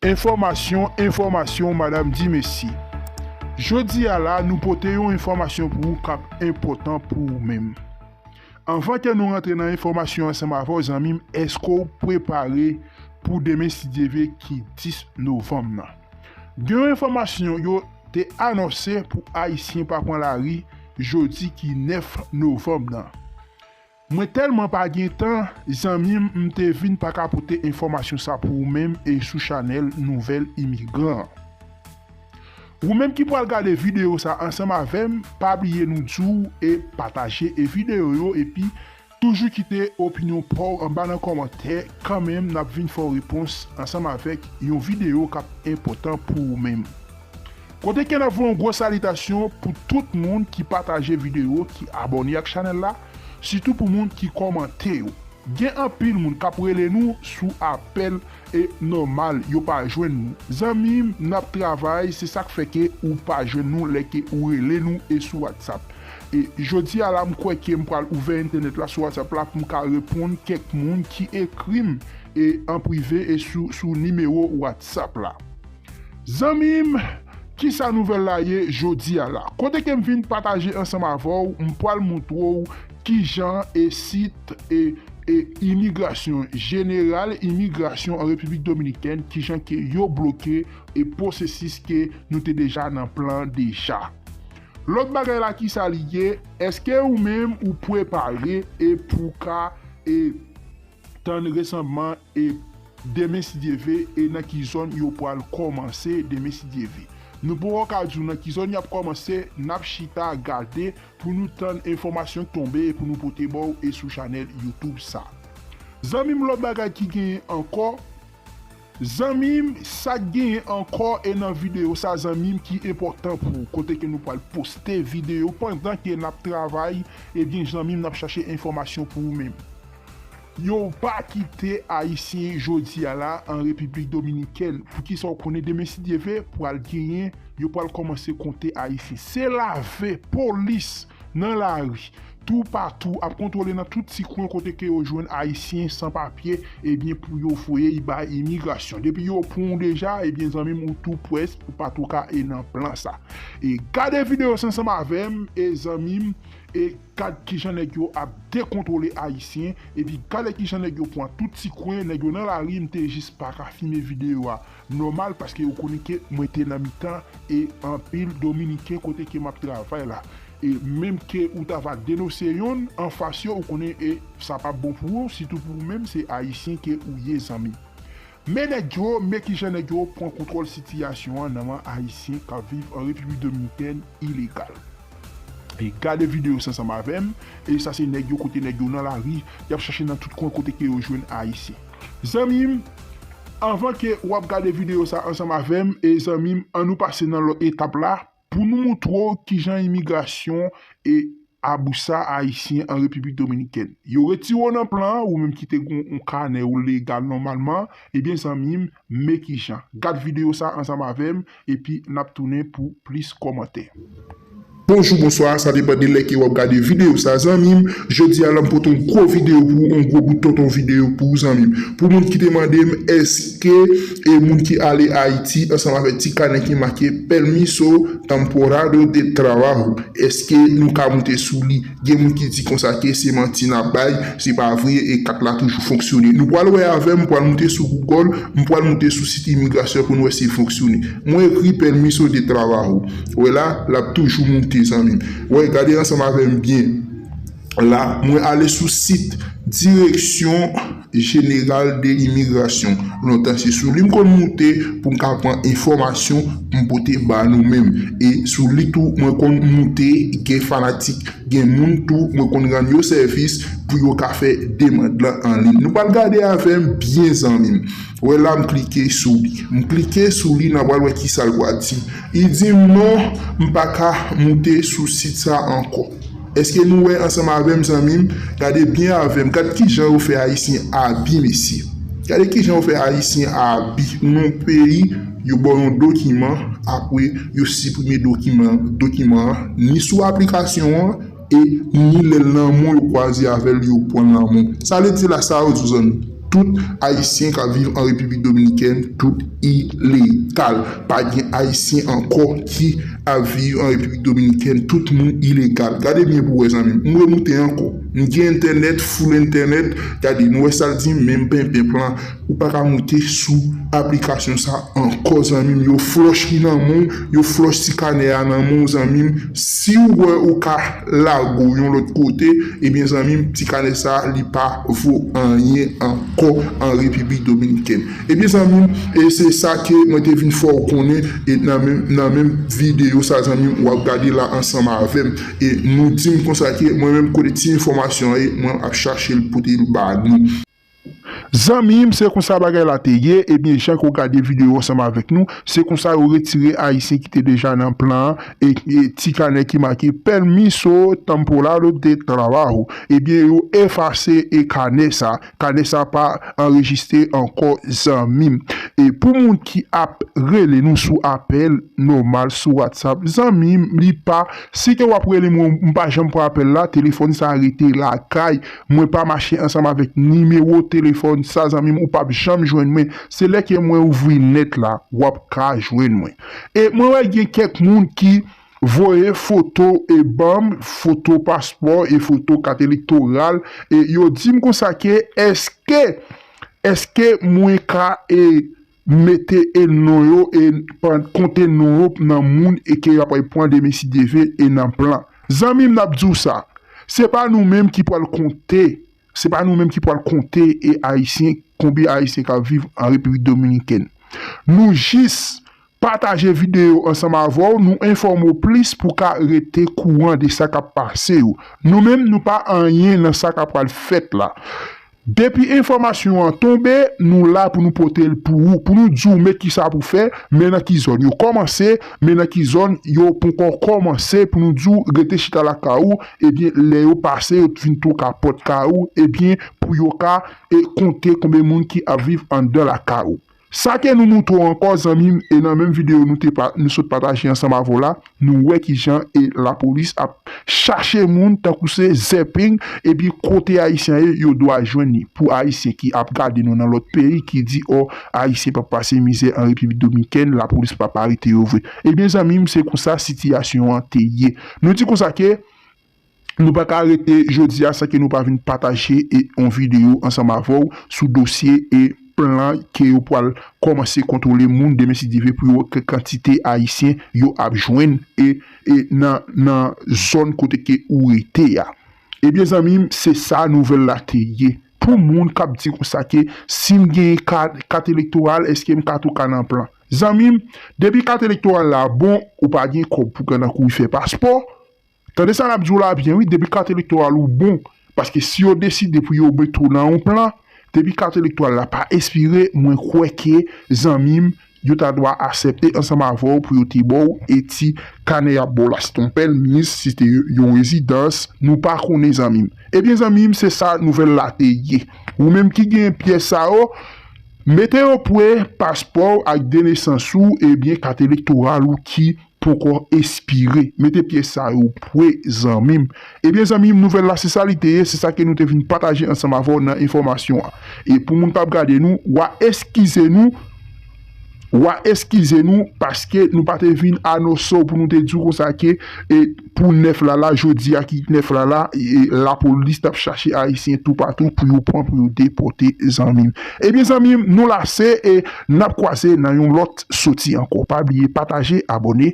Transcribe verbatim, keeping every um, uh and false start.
Enfòmasyon, enfòmasyon, madanm di mesye. Jodi a la, nou pote yon enfòmasyon pou ou k ap enpòtan pou ou menm. Anvan ke nou rantre nan enfòmasyon ansanm avè w, zanmi m, èske w prepare pou demen, si Dye vle, ki dis novanm nan? Gen yon enfòmasyon yo te anonse pou Ayisyen pa pran lari jodi ki nèf novanm nan. Mwen tèlman pa gen tan, zanmi m, m te vin pa ka pote enfòmasyon sa pou ou menm e sou chanèl Nouvèl Imigran an. Ou menm ki pral gade videyo sa ansanm avè m, pa bliye nou di w e pataje e videyo yo, epi toujou kite opinyon pa w anba nan kòmantè, kanmenm n ap vin fè w repons ansanm avèk yon videyo k ap enpòtan pou ou menm. Kote ke n ap voye yon gwo salitasyon pou tout moun ki pataje videyo, ki abòne ak chanèl la, sitou pou moun ki kòmante yo. Gen anpil moun k ap rele nou sou apèl e nòmal, yo pa jwenn nou. Zanmi m, n ap travay, se sa k fè ke ou pa jwenn nou lè ke ou rele nou e sou WhatsApp. E jodi a la, m kwè ke m pral ouvè entènèt la sou WhatsApp la pou m ka reponn kèk moun ki ekri m e an prive e sou, sou nimewo WhatsApp la. Zanmi m, kisa nouvèl la ye jodi a la? Kote ke m vin pataje ansanm avè w, m pral montre w kijan e sit e, e imigrasyon, jeneral imigrasyon an Repiblik Dominikèn, kijan ke yo bloke e pwosesis ke nou te deja nan plan deja. Lòt bagay la, kisa li ye? Èske ou menm ou prepare e pou ka e tann resanman e demen, si Dye vle, e nan ki zòn yo pral kòmanse demen, si Dye vle? Nou poko ka di w nan ki zòn y ap kòmanse, n ap chita gade pou nou tann enfòmasyon k tonbe e pou nou pote ba w e sou chanèl YouTube sa. Zanmi m, lòt bagay ki genyen ankò, zanmi m, sa k genyen ankò e nan videyo sa, zanmi m, ki enpòtan pou ou, kote ke nou pral poste videyo pandan ke n ap travay, ebyen, zanmi m, n ap chache enfòmasyon pou ou menm. Yo pa kite Ayisyen jodi a la an Repiblik Dominikèn. Poukisa w konnen demen, si Dye vle, pral genyen, yo pral kòmanse konte Ayisyen. Se lave, polis nan lari, toupatou, ap kontwole nan tout ti kwen kote ke yo jwenn Ayisyen san papye, ebyen, pou yo voye y bay imigrasyon. Depi yo pran w deja, ebyen, zanmi m, ou tou prèske, ou pa tou ka e nan plan sa. E gade videyo sa ansanm avè m, e zanmi m, e gad kijan nèg yo ap dekontwole Ayisyen, epi gade kijan nèg yo pran tout ti kwen, nèg yo nan lari, m te jis pa ka filme videyo a nòmal, paske yo konnen ke mwen te nan mitan e anpil Dominiken kote ke m ap travay la. E menm ke ou ta va denonse yonn anfas yo, ou konnen e sa p ap bon pou ou, sitou pou ou menm, se Ayisyen ke ou ye, zanmi. Men nèg yo, men kijan nèg yo pran kontwòl sitiyasyon an nan men Ayisyen k ap viv an Repiblik Dominikèn ilegal. E gade videyo sa ansanm avè m, e sa se nèg yo, kote nèg yo nan lari, y ap chache nan tout kwen kote ke yo jwenn Ayisyen. Zanmi m, anvan ke w ap gade videyo sa ansanm avè m, e zanmi m, ann nou pase nan lòt etap la, pou nou montre w kijan imigrasyon e abousa Ayisyen an Repiblik Dominikèn. Yo retire w nan plan an, ou menm ki te gen yon kanè ou legal nòmalman, ebyen zanmi m, men kijan. Gad videyo sa ansanm avè m, epi n ap tounen pou plis kòmantè. Bonjou, bonswa, sa depann de lè ke w ap gade videyo sa, zanmi m. Jodi a la, m pote yon gwo videyo pou ou, yon gwo bout tonton videyo pou ou, zanmi m. Pou moun ki te mande m, èske e moun ki ale Ayiti ansanm avèk ti kanè ki make permiso temporado de trabajo, èske nou ka moute sou li? Gen moun ki di konsa ke se manti n ap bay, se pa vre, e kat la toujou fonksyone. Nou pral wè avè m, m pral moute sou Google, m pral moute sou sit imigrasyon pou n wè si l fonksyone. Mwen ekri permiso de trabajo. Wè la, l ap toujou moute, zanmi m. Wè, gade ansanm avè m byen. La, mwen ale sou sit Dirección General de Imigración. Lontan se sou li m konn moute pou m ka pran enfòmasyon m pote ba nou menm. E sou li tou, mwen konn moute, gen fanatik, gen moun tou, mwen konn rann yo sèvis pou yo ka fè demann lan an liy. Nou pral gade avè m byen, zanmi m. Wè la, m klike sou li. M klike sou li, n a pral wè kisa l pral di. Li di m non, m pa ka moute sou sit sa ankò. Èske nou wè ansanm avè m, zanmi m? Gade byen avè m. Gad kijan yo fè Ayisyen abi, mesye. Gade kijan yo fè Ayisyen abi. Ou nan yon peyi, yo ba w yon dokiman, apre yo siprime dokiman, dokiman an, ni sou aplikasyon an, e ni lè l nan men w, yo kwaze avè l, yo pran l nan men w. Sa vle di la, sa yo di w, zanmi. Tout Ayisyen k ap viv an Repiblik Dominikèn, tout ilegal. Pa gen Ayisyen ankò ki ap viv an Repiblik Dominikèn, tout moun ilegal. Gade byen pou w wè, zanmi m. M remoute ankò. M gen entènèt, full entènèt. Gade, nou wè sa l di, menm penpen plan. Ou pa ka moute sou aplikasyon sa ankò, zanmi m. Yo flòch li nan men w, yo flòch ti kanè a nan men w, zanmi m. Si w wè ou ka lage w yon lòt kote, ebyen, zanmi m, ti kanè sa, li pa vo anyen ankò an Repiblik Dominikèn. Ebyen, zanmi m, e se sa ke mwen te vin fè w konnen, e nan menm, nan menm videyo sa, zanmi m, w ap gade la ansanm avè m. E nou di m konsa ke mwen menm kote ti enfòmasyon an ye, mwen ap chache l pote l ba nou. Zanmi m, se konsa bagay la te ye. Ebyen, jan ke w gade videyo ansanm avèk nou, se konsa yo retire Ayisyen ki te deja nan plan an, e, e ti kanè ki make "Permiso temporal de trabajo". Ebyen, yo efase e kanè sa. Kanè sa pa anrejistre ankò, zanmi m. E pou moun ki ap rele nou sou apèl nòmal sou WhatsApp, zanmi m, li pa, si ke w ap rele mwen, m pa janm pran apèl la, telefòn sa rete lakay. Mwen pa mache ansanm avèk nimewo telefòn sa, zanmi m, ou p ap janm jwenn mwen. Se lè ke mwen ouvri nèt la, w ap ka jwenn mwen. E mwen wè gen kèk moun ki voye foto e ban m, foto paspò e foto kat elektoral, e yo di m konsa ke èske, èske mwen ka, e, mete, e, non yo, e, pan-, konte non yo nan moun, e, ke y ap pran demen si Dye vle, e, nan plan. Zanmi m, n ap di w sa. Se pa nou menm ki pral konte, se pa nou menm ki pral konte, e, Ayisyen, konbyen Ayisyen k ap viv an Repiblik Dominikèn. Nou jis pataje videyo ansanm avè w, nou enfòme w plis pou w ka rete kouran de sa k ap pase yo. Nou menm, nou pa anyen nan sa k ap pral fèt la. Depi enfòmasyon an tonbe, nou la pou nou pote l pou ou, pou nou di w men kisa pou fè, men nan ki zòn yo kòmanse, men nan ki zòn yo poko kòmanse, pou nou di w rete chita lakay ou, ebyen, lè yo pase, yo vin toka pòt kay ou, ebyen, pou yo ka, e, konte konbyen moun ki ap viv anndan lakay ou. Sa ke nou montre w ankò, zanmi m, e nan menm videyo nou te pa-, nou sot pataje ansanm avè w la, nou wè kijan, e, lapolis ap chache moun tankou se zèping, epi kote Ayisyen an ye, yo dwe jwenn li. Pou Ayisyen ki ap gade nou nan lòt peyi, ki di, "O, Ayisyen p ap pase mizè an Repiblik Dominikèn, lapolis p ap arete yo vre." Ebyen, zanmi m, se konsa sitiyasyon an te ye. Nou di konsa ke nou pa ka rete jodi a san ke nou pa vin pataje, e, yon videyo ansanm avè w sou dosye, e, plan ke yo pral kòmanse kontwole moun demen si Dye vle, pou yo wè ki kantite Ayisyen yo ap jwenn, e, e, nan, nan zòn kote ke ou rete a. Ebyen, zanmi m, se sa nouvèl la te ye. Pou moun k ap di konsa ke si m gen kat, kat elektoral, èske m ka tou ka nan plan? Zanmi m, depi kat elektoral la bon, ou pa gen kòb pou w ka nan kouri fè paspò, tande sa n ap di w la byen, wi, depi kat elektoral ou bon, paske si yo deside pou yo mete w nan yon plan, depi kat elektoral la pa espire, mwen kwè ke, zanmi m, yo ta dwa aksepte ansanm avè w pou yo te ba w, e ti kanè y ap ba w la, si te yon pèmis, si te yon rezidans, nou pa konnen, zanmi m. Ebyen, zanmi m, se sa nouvèl la te ye. Ou menm ki gen pyès sa yo, mete yo pre, paspò w ak de nesans ou, ebyen, kat elektoral ou ki poko espire. Mete pyès sa yo pre, zanmi m. Ebyen, zanmi m, nouvèl la, se sa li te ye, se sa ke nou te vin pataje ansanm avè w nan enfòmasyon an. E pou moun k ap gade nou, w a eskize nou, w a eskize nou, paske nou pa te vin anonse w pou nou te di w konsa ke, e, pou nèf la la, jodi a ki nèf la la, e, lapolis t ap chache Ayisyen toupatou pou yo pran, pou yo depòte, zanmi m. Ebyen, zanmi m, nou lase, e n ap kwaze nan yon lòt soti ankò. Pa bliye pataje, abòne,